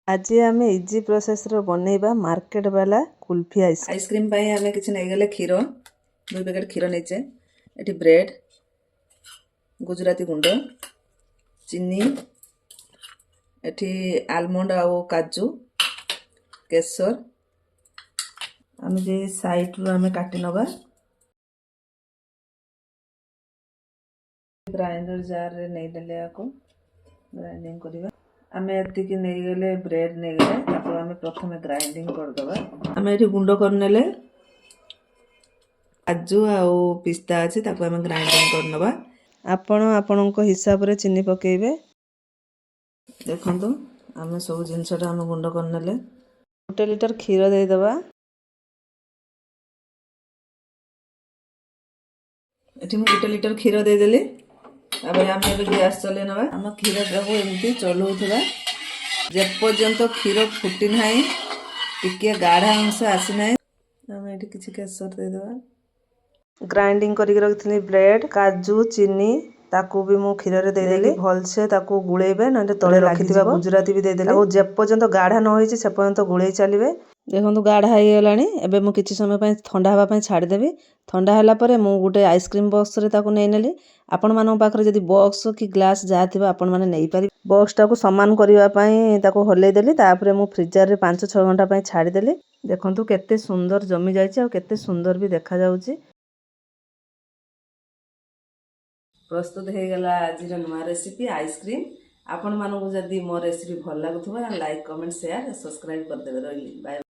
ଆଜି ଆମେ ଇଜି ପ୍ରୋସେସ୍ରେ ବନେଇବା ମାର୍କେଟ ବାଲା କୁଲଫି ଆଇସ୍କ୍ରିମ୍। ଆଇସ୍କ୍ରିମ୍ ପାଇଁ ଆମେ କିଛି ନେଇଗଲେ କ୍ଷୀର, 2 ପ୍ୟାକେଟ୍ କ୍ଷୀର ନେଇଛେ। ଏଠି ବ୍ରେଡ୍, ଗୁଜୁରାତି ଗୁଣ୍ଡ, ଚିନି, ଏଠି ଆଲମଣ୍ଡ ଆଉ କାଜୁ, କେଶର। ଆମେ ଯେ ସାଇଡ଼ରୁ ଆମେ କାଟି ନେବା। ଗ୍ରାଇଣ୍ଡର ଜାର୍ରେ ନେଇଦେଲେ ୟାକୁ ଗ୍ରାଇଣ୍ଡିଙ୍ଗ କରିବା। ଆମେ ଏତିକି ନେଇଗଲେ, ବ୍ରେଡ୍ ନେଇଗଲେ, ତାକୁ ଆମେ ପ୍ରଥମେ ଗ୍ରାଇଣ୍ଡିଙ୍ଗ କରିଦେବା। ଆମେ ଏଠି ଗୁଣ୍ଡ କରିନେଲେ। କାଜୁ ଆଉ ପିସ୍ତା ଅଛି, ତାକୁ ଆମେ ଗ୍ରାଇଣ୍ଡିଙ୍ଗ କରିନେବା। ଆପଣ ଆପଣଙ୍କ ହିସାବରେ ଚିନି ପକାଇବେ। ଦେଖନ୍ତୁ, ଆମେ ସବୁ ଜିନିଷଟା ଆମେ ଗୁଣ୍ଡ କରିନେଲେ। 1 ଲିଟର କ୍ଷୀର ଦେଇଦେବା। ଏଠି ମୁଁ 1 ଲିଟର କ୍ଷୀର ଦେଇଦେଲି। ତାପରେ ଆମେ ଏବେ ଗ୍ୟାସ୍ ଚଲେଇ ନେବା। ଆମ କ୍ଷୀରଟାକୁ ଏମିତି ଚଲାଉଥିବା ଯେପର୍ଯ୍ୟନ୍ତ କ୍ଷୀର ଫୁଟି ନାହିଁ, ଟିକିଏ ଗାଢ଼ା ଅଂଶ ଆସିନାହିଁ। ଆମେ ଏଠି କିଛି କେଶର ଦେଇଦେବା। ଗ୍ରାଇଣ୍ଡିଙ୍ଗ କରିକି ରଖିଥିଲି ବ୍ରେଡ୍, କାଜୁ, ଚିନି, ତାକୁ ବି ମୁଁ କ୍ଷୀରରେ ଦେଇଦେଲି। ଭଲସେ ତାକୁ ଗୋଳେଇବେ, ନହେଲେ ତଳେ ରଖିଥିବା ଗୁଜୁରାତି ବି ଦେଇଦେଲି। ଆଉ ଯେପର୍ଯ୍ୟନ୍ତ ଗାଢ଼ା ନ ହେଇଛି, ସେ ପର୍ଯ୍ୟନ୍ତ ଗୋଳେଇ ଚାଲିବେ। ଦେଖନ୍ତୁ, ଗାଢ଼ା ହେଇଗଲାଣି। ଏବେ ମୁଁ କିଛି ସମୟ ପାଇଁ ଥଣ୍ଡା ହେବା ପାଇଁ ଛାଡ଼ିଦେବି। ଥଣ୍ଡା ହେଲା ପରେ ମୁଁ ଗୋଟେ ଆଇସ୍କ୍ରିମ୍ ବକ୍ସରେ ତାକୁ ନେଇନେଲି। ଆପଣମାନଙ୍କ ପାଖରେ ଯଦି ବକ୍ସ କି ଗ୍ଲାସ୍ ଯାହା ଥିବ, ଆପଣମାନେ ନେଇପାରିବେ। ବକ୍ସଟାକୁ ସମାନ କରିବା ପାଇଁ ତାକୁ ହଲେଇ ଦେଲି। ତାପରେ ମୁଁ ଫ୍ରିଜରରେ 5-6 ଘଣ୍ଟା ପାଇଁ ଛାଡ଼ିଦେଲି। ଦେଖନ୍ତୁ, କେତେ ସୁନ୍ଦର ଜମି ଯାଇଛି ଆଉ କେତେ ସୁନ୍ଦର ବି ଦେଖାଯାଉଛି। ପ୍ରସ୍ତୁତ ହେଇଗଲା ଆଜିର ନୂଆ ରେସିପି ଆଇସ୍କ୍ରିମ୍। ଆପଣମାନଙ୍କୁ ଯଦି ମୋ ରେସିପି ଭଲ ଲାଗୁଥିବ, ଲାଇକ୍, କମେଣ୍ଟ, ସେୟାର, ସବସ୍କ୍ରାଇବ୍ କରିଦେବେ। ରହିଲି, ବାଏ।